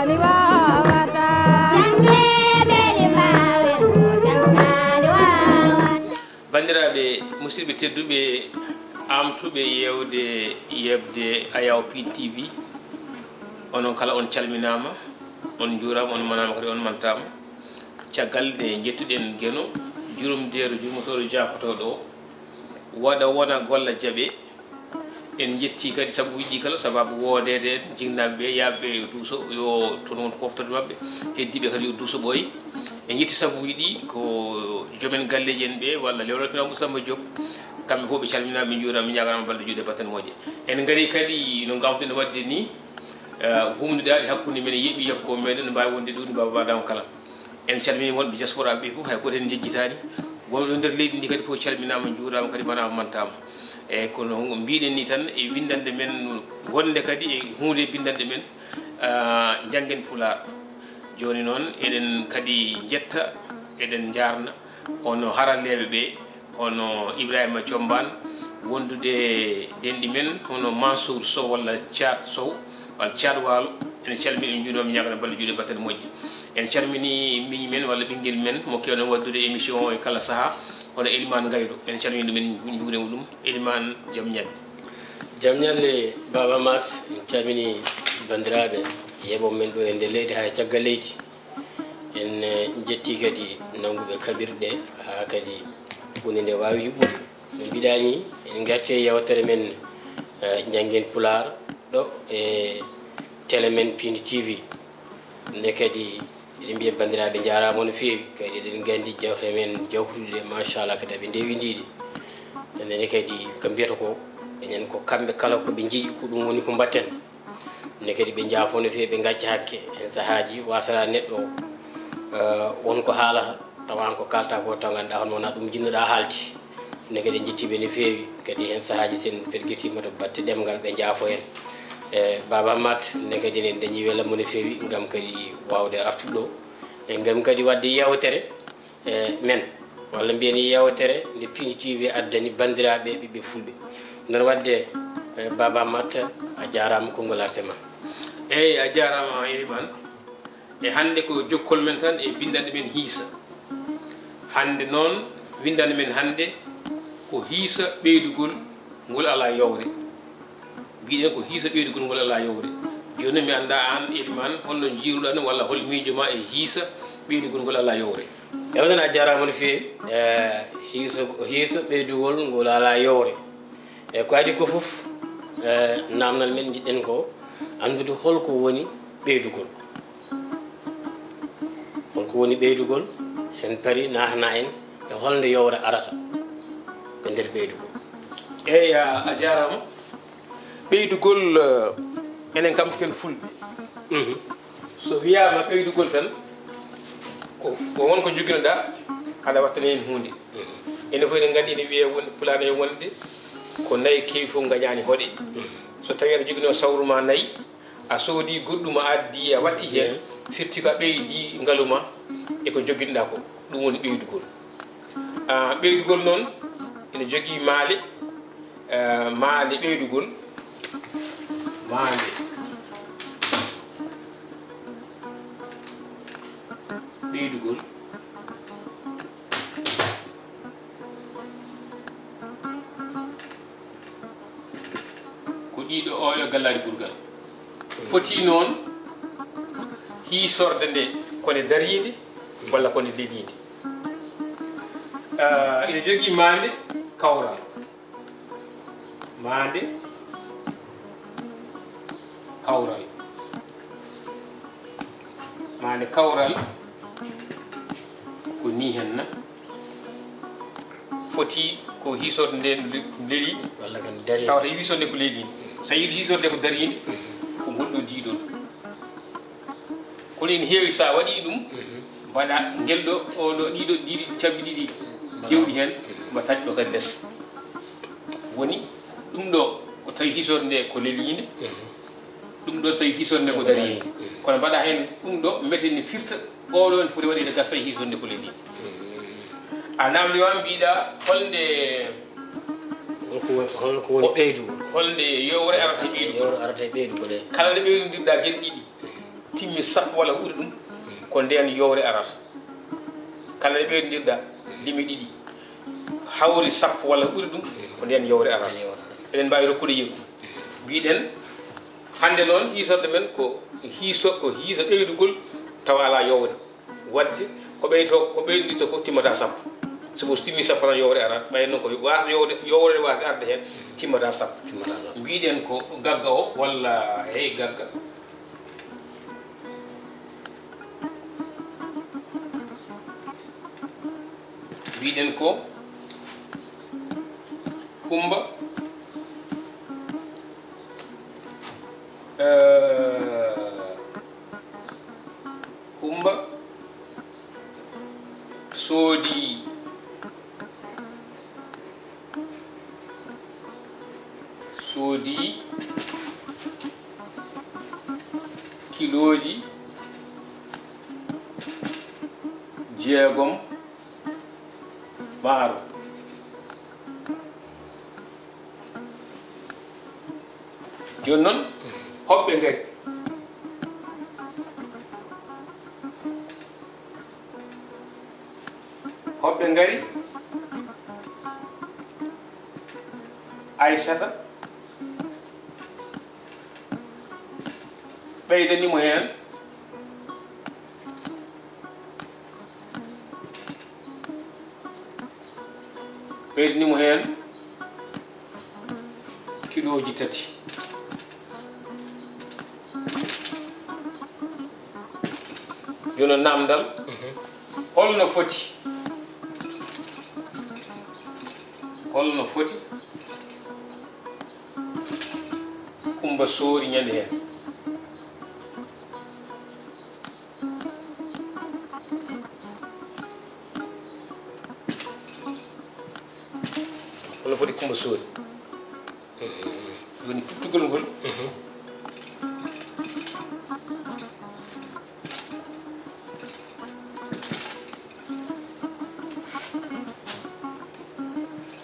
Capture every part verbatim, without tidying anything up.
Ni waawata. Janngeede limaawe ko janngaani waawata. Banndiraaɓe, musidɓe tedduɓe, aamtuɓe yeewde yeɓde Ayaw Pin T V, onon kala on calminaama, on njuuraama, on manaama kadi on mantaama. Caggal nde njettuɗen Geno, jurumdeeru jurmotooɗo jaakotooɗo o, waɗa wona golla jaɓe. En njetti kadi sabbuuji ɗi kala, sababu woodeede en, jinnaaɓe ɓe, yaaɓe ɓe duuso, yo toon won fooftude maɓɓe, heddiiɓe kadi yo duuso ɓooy. En njetti sabbuuji ɗi, ko joomen galleeji en ɓe, walla lewral finaa Moussa Samba Diop, kamɓe fof ɓe calminaama, ɓe njuuraama, ɓe ñaaganaama balɗe juuɗe battane moƴƴe. En ngarii kadi no ngamtuɗen waɗde ni, eh, humnidaaɗi hakkunde men e yeeɓiyankooɓe meɗen, no mbaawi wonde ɗum, Baaba Adama kala. En calminii wonɓe diaspora ɓe fof, hay gooto en njejjitaani. Wonɓe ɗo nder leydi ndi kadi fof calminaama, njuuraama kadi, manaama, mantaama. Eeyi, kono mbiɗen ni tan e winndannde men wonnde kadi e huunde e binndanɗe men, ah, njanngen Pulaar. Jooni noon eɗen kadi njetta, eɗen njaarna hono haralleeɓe ɓe, hono Ibrahima Thiombane, wondude denɗi men, hono Mansour Sow walla Thiat Sow, walla Thiat Waalo. En calminii, en njuuriima, en ñaagana balɗe juuɗe battane moƴƴe. En calminii miñi men walla ɓinngel men mo keewno waɗdude émission o e kala sahaa, hono Elimane Ngaydo. En calminii ɗum, en njuuriima ɗum. Elimane, jam ñalle. Jam ñalle, Baaba Maat. En calminii banndiraaɓe yeeɓooɓe men ɗo e nder leydi haa e caggal leydi. En, eh, njettii kadi nannguɓe kaɓirɗe haa kadi huunde nde waawi yuɓɓude. No mbiɗaa ni, en ngartii e yeewtere men, eh, njanngen Pulaar ɗo e télé men Pindi T V. Nde kadi eɗen mbiya banndiraaɓe njaaraama no feewi. Kadi eɗen nganndi jawte men jawtuɗe ɗe, machallah, kadi aɓe ndewindii ɗe. Nde kadi ko mbiyata ko, enen ko kamɓe kala ko ɓe njiɗi, ko ɗum woni ko mbaɗten. Ne kadi ɓe njaafoo no feewi, ɓe ngacca hakke. Heen sahaaji waasata neɗɗo, eh, won ko haalata, tawa aan ko kaaltaa ko taw ngannduɗaa hono wonaa ɗum njiɗnoɗaa haalde. Ne kadi en njettii ɓe no feewi, kadi heen sahaaji so en pergitiima to batte ɗemngal ɓe njaafoo en. Eh, Baaba Maat, ne kadi en dañii welamma no feewi ngam kadi waawde artude ɗo. E ngam kadi waɗde yeewtere. E men, walla mbiyen yeewtere nde Pindi T V addani banndiraaɓe ɓiɓɓe fulɓe. Nden waɗde, e, Baaba Maat, a jaaraama, konngol artii ma. Eeyi, a jaaraama, Elimane. E hannde ko jokkol men tan e binndanɗe men hiisa. Hannde noon, winndannde men hannde ko hiisa ɓeydugol ngol alaa yowre. Mbiɗen ko hiisa ɓeydugol ngol alaa yowre. Jooni mi anndaa aan, Elimane, holno njiiruɗaa ɗum walla hol miijo ma e hiisa ɓeydugol ngol alaa yowre? Ewa, a jaaraama no feewi. Eh, hiiso, hiiso ɓeydugol ngol alaa yowre. E ko adii ko fof, eh, naamnal men njiɗɗen ko anndude hol ko woni ɓeydugol. Hol ko woni ɓeydugol? So en parii, naatana en e holnde yowre arata e nder ɓeydugol. Eeyi, a, a jaaraama. Ɓeydugol, eh, enen kam ken fulɓe. Mhm. So wiyaama ɓeydugol tan, ko, ko won ko njoginoɗaa, aɗa wattana heen huunde. Mhm. Enen fof eɗen nganndi ene wiyee won, Pulaar ne wonde ko nayi kewi fof ngañaani hoɗe. Mhm. So tawii aɗa joginoo sawru ma nayi, a soodii goɗɗum a addii a waɗtii heen, firti ko a ɓeydii ngalu ma e ko njoginoɗaa ko. Ɗum woni ɓeydugol. Ah, ɓeydugol noon ene jogii maale, eh, maale ɓeydugol. Maale ɓeydugol. Ko ɗiɗo, oyo gallaaɗi burgal. Foti noon hiisorde nde ko nde dariinde walla ko nde leliinde. Ah, ina jogii maande kawral. Maande kawral. Maande kawral ko nii henna. Foti ko hiisorde nde le-, leli. Walla kan dari. Tawata hiisorde ko leli. So a yiɗi hiisorde ko dariinde, ko ngol ɗo diidol. Kono ene heewi so a waɗii ɗum, mhm, mbaɗa ngel ɗo, o ɗo, ɗiɗo, ɗiɗi, cabbi ɗiɗi, mbaɗa, hewɗi heen, mhm, mbaɗa taƴ ɗo kadi les. Woni ɗum ɗo ko tawi hiisorde nde ko leliinde, mhm, ɗum ɗo so tawi hiisorde nde ko dariinde. Dariinde. Mhm. Kono mbaɗa heen ɗum ɗo, mete ne firta, o ɗo ne foti waɗeede gas tawi hiisorde nde ko leliinde. Mhm. A naamndiima mbiɗa holnde, hol ko woni, hol ko woni ɓeydugol? Holnde yowre arata e ɓeydugol? Yowre arata e ɓeydugol, e. Kala nde ɓeydondirɗa geɗe ɗiɗi, timmi sappo walla ko ɓuri ɗum, ko ndeen yowre arata. Kala ɗe ɓeydondirɗa limi ɗiɗi, hawri sappo walla ko ɓuri ɗum, ko ndeen yowre arata. Eɗen mbaawi rokkude yeru. Mbiɗen, hannde noon, hiisorde men ko hiiso, ko hiisa ɓeydugol tawa alaa yowre. Waɗde ko ɓeyto, ko ɓeydondirta ko timmata sappo. Sabu so timmi sappo tan yowre arata. Ɓay noon ko waasa yowre, yowre waasde arde heen timmata sappo. Timmata sappo. Mbiɗen ko gagga o walla hey gagga. Mbiɗen ko Kumba, eh, Kumba soodi, soodi kilooji jeegom maaro. Jooni noon, hoɓɓe ngari. Hoɓɓe ngari. Aysata ɓeydani mo heen. Ɓeydani mo heen kilooji tati. Jooni naamndal, holno foti, holno foti Kumba soori ñande heen? Holno foti Kumba soori? Woni puttugol ngol.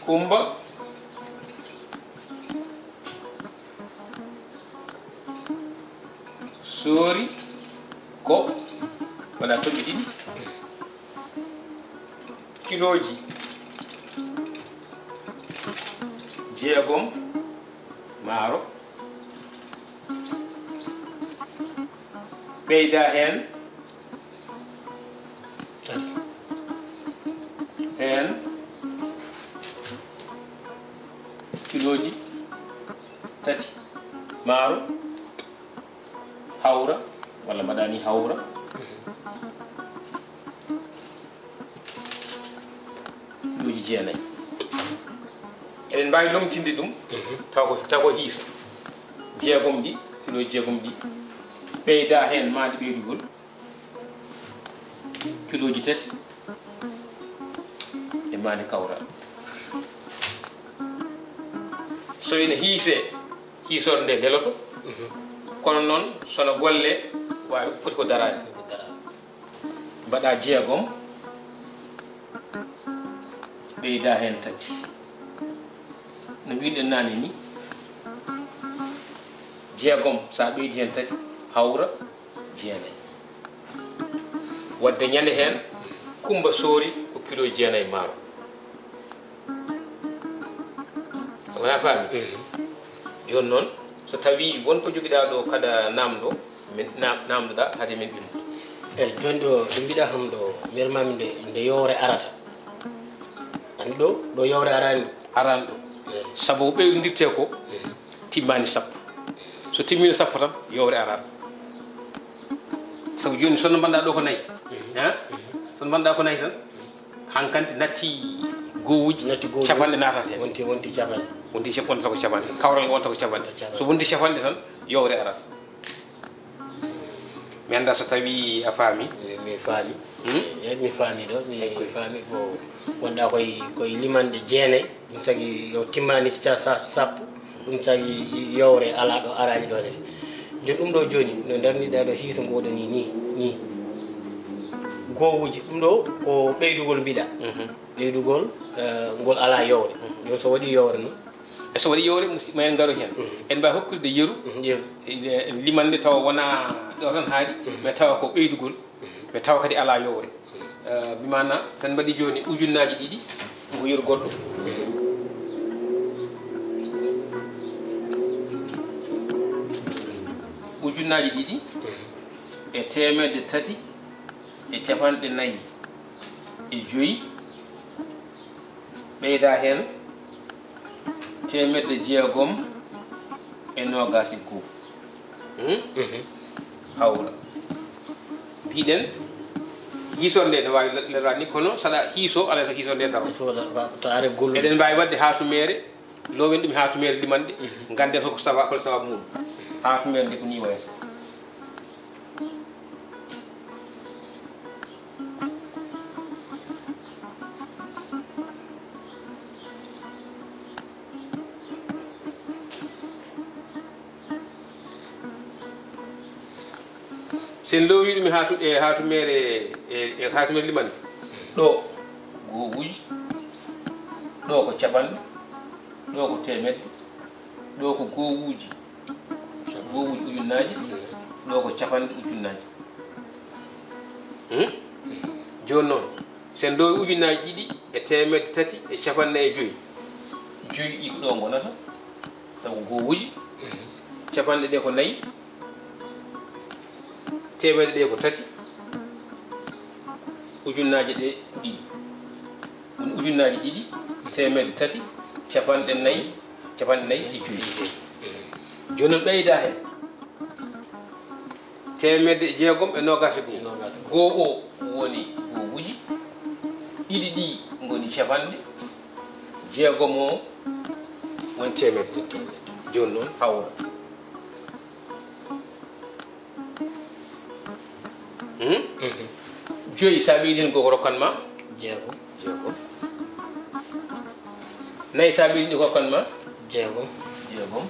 Kumba soori ko, waɗa toɓɓe ɗiɗi, kilooji jeegom maaro, ɓeyda heen, heen kilooji tati maaro, hawra, walla mbaɗa ni hawra, kilooji jeenayi. Eɗen mbaawi lomtinde ɗum, taw ko, taw ko hiisa. Jeegom ɗi, kilooji jeegom ɗi, ɓeyda heen maandi ɓeydugol, kilooji tati e maandi kawral. So ina hiisee, hiisorde nde leloto. Kono noon, so no golle waawi, foti ko daraade. Mbaɗa jeegom, ɓeyda heen tati. No mbiɗen naane ni, jeegom, so a ɓeydi heen tati, hawra jeenayi. Wadde ñande heen, Kumba soori ko kilo jeenayi maaro. Wona faami? Jooni noon, so tawii won ko jogiɗaa ɗo kada naamndo, min, na-, naamndoɗaa hade min ɓillude. Eyi, jooni ɗo, ɗo mbiɗa kam ɗo, mbiyatmaami nde, nde yowre arata. Anndi ɗo, ɗo yowre araani ɗo. Araani ɗo. Eyi. Sabu ko ɓeydondirtee ko, timmaani sappo. So timmiino sappo tan, yowre araani. Sabu jooni, so no mbaɗɗaa ɗo ko nayi, ha? So no mbaɗɗaa ko nayi tan, hankanti natti gowuuji, natti gowuuji, capanɗe naata heen. Wonti, wonti capanɗe. Wonti cap-, wonta ko capanɗe. Kawral ngal wonta ko capanɗe. Capanɗe. So wonti capanɗe tan, yowre arat. Mi anndaa so tawii a faami. Mi, mi faami. Hmm? Eyi, mi faami ɗo. Mi faami ko wonɗaa koye, koye limanɗe jeenayi. Ɗum tagi yo timmaani sa-, sa-, sappo. Ɗum tagi yowre alaa ɗo, araani ɗo ne. Jooni ɗum ɗo jooni, no darniɗaa ɗo hiisa ngoo ɗo ni, ni, ni. Gowuuji, ɗum ɗo ko ɓeydugol mbiɗa. Mhm. Ɓeydugol, eh, ngol alaa yowre. Mhm. Jooni so waɗii yowre noon, E so waɗi yowre, musidɓe men ngaro heen. Mhm. En mbaawi hokkude yeru, mhm, yeru, e, e limande tawa wonaa ɗo tan haaɗi, mhm, mais tawa ko ɓeydugol, mhm, mais tawa kadi alaa yowre. Eh, bi maana, so en mbaɗi jooni ujunnaaji ɗiɗi, ko yeru goɗɗo. Mhm. Ujunnaaji ɗiɗi, mhm, e teemedde tati e capanɗe nayi e joyi, ɓeyda heen teemedde jeegom e noogaas e goo. Hmm? Mhm. Hawra. Mbiɗen, hiisorde nde no waawi le-, leloraade ni, kono saɗa hiiso, alaa so hiisorde nde daro. Il faut da-, wa-, to are gollude. Eɗen mbaawi waɗde haatumeere, loowen ɗum haatumeere limanɗe, mhm, ngannden hol ko sawa-, hol sababu mum. Haatumeere nde ko nii wayata. So en loowii ɗum e haatu-, e haatumeere, e, e haatumeere limanɗe, ɗo goowuuji, ɗo ko capanɗe, ɗo ko teemedde, ɗo ko goowuuji, goowuuji ujunnaaje, ɗo ko capanɗe ujunnaaje. Hmm? Jooni noon, so en loowii ujunnaaji ɗiɗi e teemedde tati e capanɗe nayi e joyi, joyi ɗi ko ɗo ngonata, sabu goowuuji, capanɗe ɗe ko nayi, teemedde ɗe ko tati, ujunnaaje ɗe ko ɗiɗi. Woni ujunnaaje ɗiɗi, teemedde tati, capanɗe nayi, capanɗe nayi e joyi. Jooni noon ɓeyda heen teemedde jeegom e noogaas e goo. E noogaas e goo. Goo o woni goowuuji, ɗiɗi ɗi ngoni capanɗe, jeegom o woni teemedde. Jooni noon hawra. Hmm? Mhm. Joyi, so a ɓeydi heen goo ko rokkan ma? Jeegom. Jeegom. Nayi, so a ɓeydi ɗi ko rokkan ma? Jeegom. Jeegom.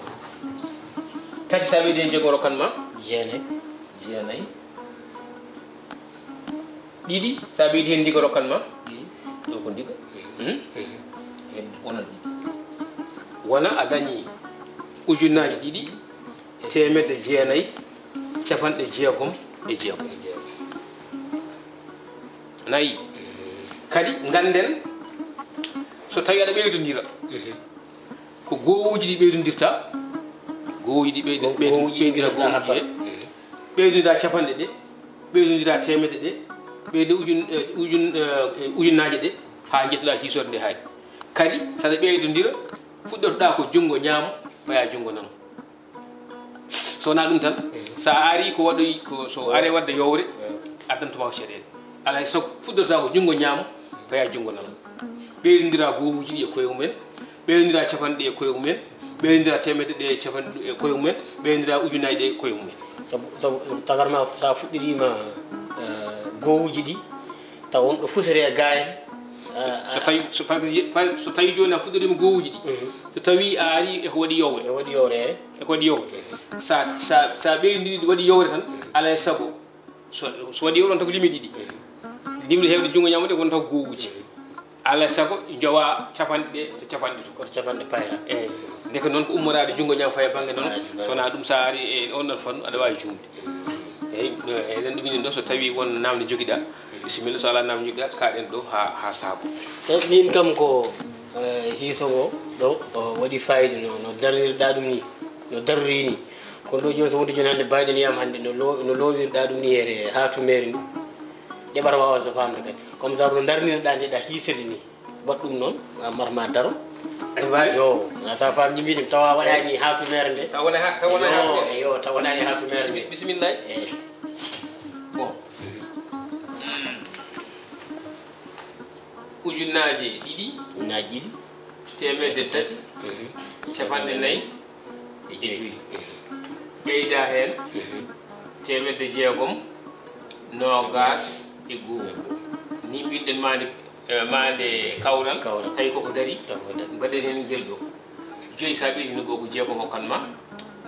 Tati, so a ɓeydi heen jeegom rokkan ma? Jeenayi. Jeenayi. Ɗiɗi, so a ɓeydi heen ndiga rokkan ma? Ɗiɗi. Ɗo ko ndiga. Hmm? Mhm. Heen wona ɗiɗi. Wona a dañi ujunnaaji ɗiɗi, teemedde jeenayi, capanɗe jeegom e jeegom. Nayi. Kadi ngannden, so tawii aɗa ɓeydondira, mhm, ko goowuuji ɗi ɓeydondirta, goowuuji ɗi ɓeydo-, Go-, ɓeydo-, goowuuji ɗi ɓeydondirta goowuuji ɗi. Mhm. Ɓeydondira capanɗe ɗe, ɓeydondira teemedde ɗe, ɓeydo ujun-, eh, ujun-, eh, ujunnaaje ɗe, haa njettoɗaa hiisorde nde haaɗi. Kadi, so aɗa ɓeydondira, fuɗɗotoɗaa ko junngo ñaamo, paya junngo nano. So wonaa ɗum tan, so a arii ko waɗoyi, ko so aree waɗde yowre, addantuma ko caɗeele. Alaa e sago fuɗɗotoɗaa ko junngo ñaamo, paya junngo nano. Ɓeydondira goowuuji ɗi e koye mumen, ɓeydondira capanɗe ɗe e koye mumen, ɓeydondira teemedde ɗe e capanɗe ɗe e koye mumen, ɓeydondira ujunnaaje ɗe e koye mumen. Sabu, sabu tagarma, so a fuɗɗiriima, eh, goowuuji ɗi, taw won ɗo fusere e gaayre. So tawi, so, par-, par-, so tawi jooni a fuɗɗoriima goowuuji ɗi, mhm, so tawi a arii e ko waɗi yowre. E waɗi yowre, eh. E ko waɗi yowre. Sa, sa, sa ɓeydondiri ɗi waɗi yowre tan, alaa e sago, so, so waɗi yowre on tan ko limi ɗiɗi. Mhm. Limre heewde junngo ñaamo ɗe won taw ko goowuuji. Alaa e sago jowa capanɗe ɗe to capanɗe tati. Koto capanɗe payra. Eeyi. Ndeke noon ko ummoraade junngo ñaamo fayi e bannge noon. Fayi e bannge. So wonaa ɗum, so a arii e on ɗon fannu, aɗa waawi juumde. Eeyi, no, eɗen ɗum minen ɗo, so tawii won naamne njogiɗaa, bisimilla, so alaa naamne njogiɗaa, kaaɗen ɗo haa, haa saabo. Eyi, miin kam ko, eh, hiiso ngo ɗo, o waɗi fayida no, no darnirɗaa ɗum ni, no darori ni. Kono ɗo jooni so wonde jooni hannde mbayɗen yam hannde no lo-, no loowirɗaa ɗum ni here haatumeere ni. Ɗeɓata waawata so faamde kadi. Comme ça no darnirɗaa nde ɗa hiisiri ni. Waɗ ɗum noon, a marma daro. Aɗa waawi. Yo, a sa faam ñimmiɗi, tawa waɗaani haatumeere nde. Tawa wona ha-, tawa wona haatumeere. Yo, tawa wonaani haatumeere nde. Bismi-, bisimillahi. Eyi. Bon. Ujunnaaje ɗiɗi. Ujunnaaje ɗiɗi. Teemedde tati. Mhm. Capanɗe nayi. E joyi. Ɓeyda heen. Mhm. Teemedde jeegom, noogaas e goo. Ni mbiɗen maande, eh, maande kawral. Kawral. Tawi koko darii. Tawi koko darii. Mbaɗen heen ngel ɗo. Joyi, so a ɓeydii heen goo ko jeegom hokkan ma.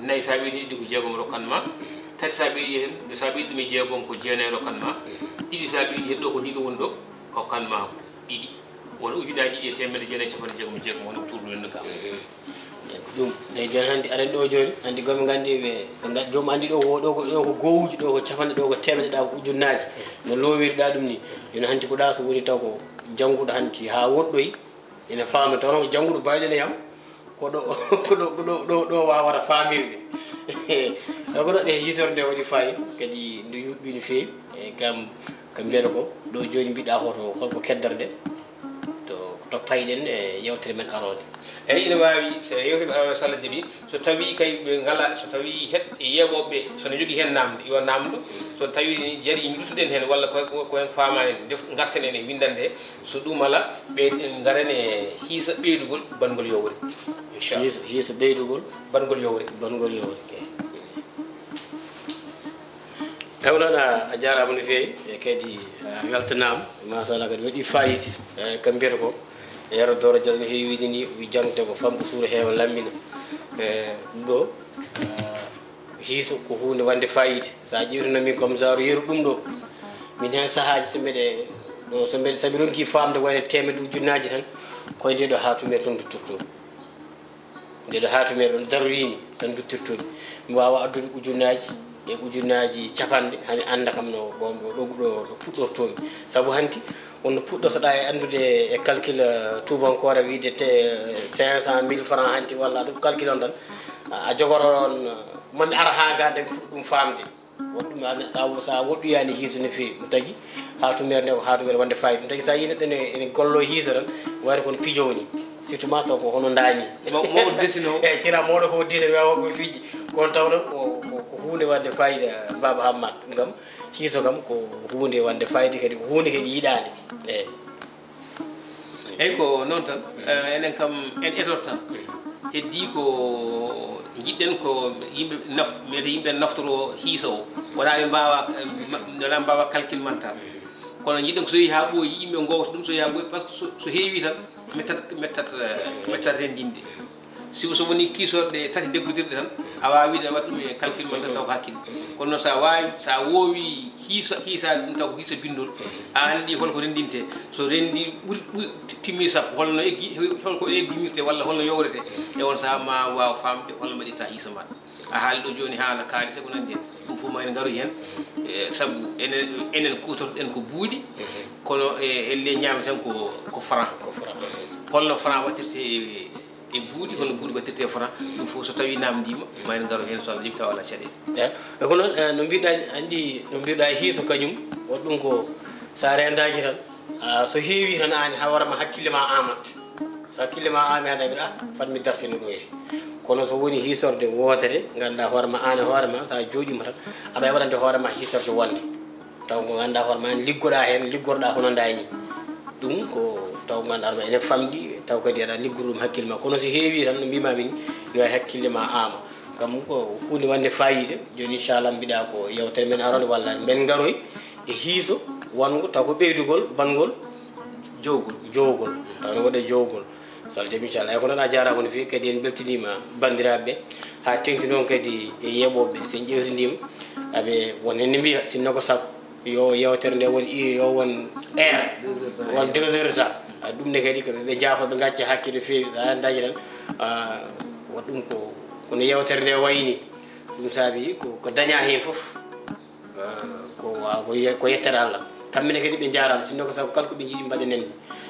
Nayi, so a ɓeydii heen ɗiɗi ko jeegom rokkan ma. Tati, so a ɓeydii heen, so a ɓeydii ɗum e jeegom ko jeenayi rokkan ma. Ɗiɗi, so a ɓeydii heen ɗo ko ndiga woni ɗo, hokkan ma ɗiɗi. Won ujunnaaje ɗiɗi e teemedde jeenayi e capanɗe jeegom e jeegom, woni ko tuurnuɗen ɗo ka. Ɗum, eyi, jooni hanti aɗa anndi ɗo jooni, hanti gomi nganndi ɓe, ɓe nganndi, joom anndi ɗo ko, ɗo ko, ɗo ko gowuuji, ɗo ko capanɗe, ɗo ko teemedde, ɗa ko ujunnaaji, no loowirɗa ɗum ni. Jooni hanti ko ɗa so woni taw ko jannguɗo hanti haa woɗɗoyi, ene faama, taw noon ko jannguɗo bayɗo ne yam, ko ɗo, ko ɗo, ko ɗo, ɗo, ɗo waawata faamirde. Ɗo ko ɗo ɗe hisorde nde waɗi faayi, kadi nde yuɓɓi no feewi, e kam, kam mbiyata ko, ɗo jooni mbiɗa hoto, holko keddorɗe? To, to payɗen e yewtere men aroode. Eyi, ina waawi, so yewtere men aroode, so Allah jaɓi, so tawii kay ɓe ngala, so tawii heɗ-, yeeɓooɓe, so no njogii heen naamnde, yo naamndo. So tawii ni jarii, nduttuɗen heen, walla ko, ko, ko heen faamaani, def, ngarten en e winndannde he. So ɗum alaa, ɓe, en ngaren e hiisa ɓeydugol banngol yowre. Inchallah. Hiisa, hiisa ɓeydugol? Banngol yowre. Banngol yowre. Taw noon a, a jaaraama no feewi, e kadi a weltanaama, machallah, kadi waɗi fayida, e, ko mbiyata ko, e, Yero Doro Diallo no heewi wiide ni, wi jangde ko famɗo suura heewa lammina. E, ɗum ɗo, a, hiiso ko huunde wonde fayida. So a ƴeewtino min comme genre yeru ɗum ɗo, min heen sahaaji so mbeɗe, ɗo, so mbeɗe, so mi ronki faamde wayde teemedde ujunnaaji tan, koye nde ɗo haa tumere toon duttortoo. Nde ɗo haa to meɗen daroriimi, tan duttirtoomi. Mi waawa addude ujunnaaji e ujunnaaji capanɗe, haa mi annda kam no, ɗo, ɗo, ɗo, ɗo puɗɗortoomi. Sabu hanti, on no puɗɗortoɗaa e anndude e calcul, eh, tuubankoore, wiide te cinq cent mille francs hanti, walla aɗa calcul on tan, a, a jogoto ɗon, eh, mami ara haa ga nde mi fuɗɗa ɗum faamde. Woɗɗum, a, sa, sa woɗɗoyaani hiiso no feewi, ɗum tagi haatumere nde ko haatumere wonde fayida. Ɗum tagi so a yii neɗɗo ene, ene gollo hiiso tan, wayata kono pijowo ni. Surtout ma taw ko hono ndaani. Ma-, mawɗo desino. Eyi, cira mawɗo ko desino, wiya o ko fiji. Kono taw noon ko, ko, ko huunde wonde fayida, Baaba Hammat. Ɗum kam, hiiso kam ko huunde wonde fayida, kadi ko huunde kadi yiɗaande. Eyi. Eyi, ko noon tan. Eh, enen kam, en etortan. Heddii ko njiɗɗen ko yimɓe naf-, mbiyete yimɓe naftoro hiiso o. Wonaa ɓe mbaawa, eh, ma-, wonaa mbaawa calcul mental. Kono njiɗɗen ko so yehi haa ɓooyi, yimɓe ngoowta ɗum, so yehi haa ɓooyi, par ce que so, so heewi tan, mettat, mettat, eh, mettat renndinde. Si, so woni kiisorɗe tati deggodirɗe tan, a waawii wiide a waɗi ɗum e calcul mental taw ko hakkille. Kono noon, so a waawi, so a woowii hiisa, hiisaade ɗum taw ko hiisa binndol, a anndi holko renndintee. So renndi ɓuri, ɓuri timmii sappo, holno eggi, holko egginirtee walla holno yowretee. E on sahaa ma waaw faamde holno mbaɗirta hiisa ma. A haali ɗo jooni haala kaalisi e ko nanndi heen. Ɗum fof ma en ngaroy heen. E, sabu enen, enen kuutortoɗen ko buuɗi, kono e, elle ñaameten ko, ko franc. Ko franc. Holno franc waɗirtee e, e buuɗi, holno buuɗi waɗirtee franc? Ɗum fof so tawii naamndiima, ma en ngaro heen so Allah jaɓi tawa alaa caɗeele. Eyi. E ko noon, eh, no mbiɗa, anndi no mbiɗa e hiiso kañum, waɗi ɗum ko so a reendaaki tan, ah, so heewi tan aan hoore ma hakkille ma aamat. So hakkille ma aami hannde a mbiɗa, ah, fat mi dartino ɗo eti. Kono so woni hiisorde wootere, ngannduɗaa hoore ma aan e hoore ma, so a jooɗiima tan, aɗa waɗande hoore ma hiisorde wonde. Taw ko ngannduɗaa hoore ma, aan liggoɗaa heen, liggorɗaa hono ndaa ni. Ɗum ko taw ngannduɗaa hoore ma ene famɗi, taw kadi aɗa liggoro ɗum hakkille ma. Kono so heewi tan, no mbiimaami ni, ene waawi hakkille ma aama. Kam ko huunde wonde faayiida. Jooni, inchallah, mbiɗa ko yewtere men aroore walla men ngaroy e hiiso wonngo taw ko ɓeydugol banngol jowgol. Jowgol. Taw no waɗa jowgol. So Allah jaɓi, inchallah. Eyi, ko noon, a jaaraama no feewi, kadi en mbeltiniima banndiraaɓe ɓe, haa teeŋti noon kadi e yeeɓooɓe ɓe. So en ƴeewtindiima, aɓe won heen ne mbiya, sinno ko sabu yo yewtere nde won i-, yo won heure, won deux heures de temps. A, ɗum ne kadi ko ɓe, ɓe njaafo, ɓe ngacca hakke no feewi. So a anndaaki tan, a, waɗ ɗum ko, ko no yewtere nde wayi ni. Ɗum saabi ko, ko dañaa heen fof. Eh, ko wa-, ko ye-, ko yettere Allah. Kamɓe ne kadi ɓe njaaraama, sinno ko sabu kala ko ɓe njiɗi mbaɗanen ɓe.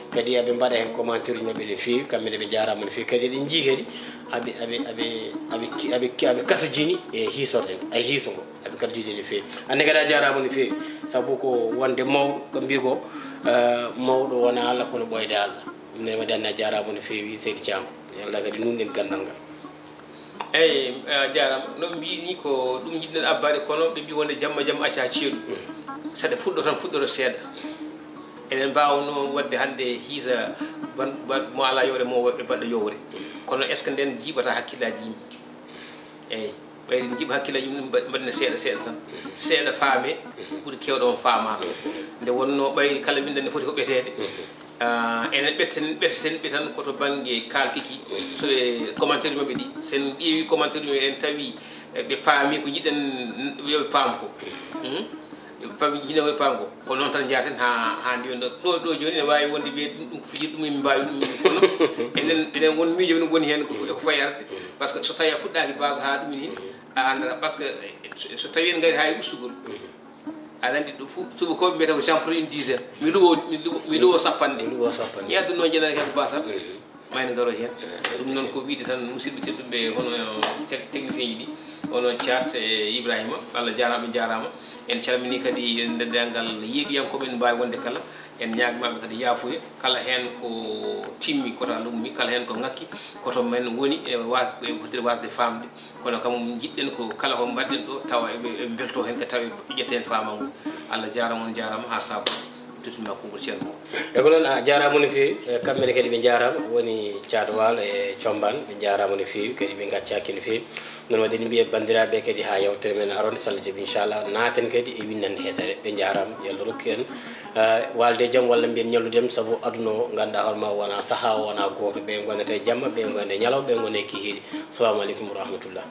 Kadi aɓe mbaɗa heen commentaire uji maɓɓe no feewi, kamɓe ne ɓe njaaraama no feewi. Kadi eɗen njii kadi aɓe, aɓe, aɓe, aɓe ki-, aɓe ki-, aɓe katojini e hiisorde nde, ay hiiso ngo, aɓe katojini no feewi. Aan ne kadi a jaaraama no feewi, sabu ko wonde mawɗo, ko mbii ko, eh, mawɗo wonaa Allah kono ɓooyde Allah. Ɗum ne waɗi aan ne a jaaraama no feewi, Seydi Thiam. Yo Allah kadi nuunɗin ganndal ngal. Eyi, a jaaraama. No ɓe mbii ni ko ɗum njiɗɗen abbaade, kono ɓe mbii wonde jamma jamma acca ceeɗu. Saɗa fuɗɗo tan, fuɗɗoro seeɗa. Eɗen mbaawnoo waɗde hannde hiisa ban-, ban-, mo alaa yowre, mo waɗ-, ɓe mbaɗa yowre. Kono est-ce que nden jiiɓata hakkillaaji yimɓe? Eyi, ɓayri njiiɓa hakkillaaji yimɓe, mba-, mbaɗina seeɗa seeɗa tan. Seeɗa faame ɓuri keewɗo on faamaaka. Nde wonnoo ɓayri kala winndannde foti ko ɓeteede. Ah, enen ɓetten, ɓetten ɓe tan ko to bannge kaalki ki. So ɓe commentaire maɓɓe ɗi, sen ƴeewi commentaire maɓɓe, en tawi, eh, ɓe paami ko njiɗen yo ɓe paam ko. Hmm? Pami jine o e pango ko noon tan jaaten ha ha ndiwen ɗo ɗo ɗo joni ne wawi wonde wiye ɗum ɗum ko fijir ɗum min mbawi ɗum min kono enen enen won miijo min woni hen ko ko fayi arde. Parce que so tawi a fuɗɗaki base ha ɗum ni a andata parce que so tawi en gari ha e ustugol aɗa andi ɗum fof suba ko mbiyata ko chambre une dizaine mi luwo mi luwo sappanɗe. Mi luwo sappanɗe. Mi adduno jenare kadi basal. Mayno ngaro heen. Ɗum noon ko wiide tan musidɓe tedduɓe hono technicien ji ɗi hono Thiat e Ibrahima. Allah jarama ɓe jarama. En calmini kadi dendagal yeeɗiyankoɓe en mbawi wonde kala. En ñaagmaɓe kadi yaafuya kala heen ko timmi koto a lummi kala heen ko ngakki koto men woni e wasde e fotiri wasde famde. Kono kam jiɗɗen ko kala ko mbaɗɗen ɗo tawa eɓe eɓe mbelto heen kadi tawa eɓe ƴetta heen faama ngu. Allah jarama on jarama ha saabu. Tutuma konngol ceerno mo. E ko noon a jarama no feewi. E kamɓene kadi ɓe jarama woni Caado Waalo e Combaan ɓe jarama no feewi kadi ɓe gaccaki no feewi. Noon waɗi mbiye bandiraɓe kadi ha yewtere men aron salla jaɓi inchallah naten kadi e windande hesere ɓe jarama yo Allah rokku en. Walde e jaam walla mbiyen ñalludem saabu aduna o ganda hoorema wona saaha o wona goto ɓe gondata e jamma ɓe gonde ñalawma ɓe gonde kikiɗe. Assalamu aleykum wa rahmatullah.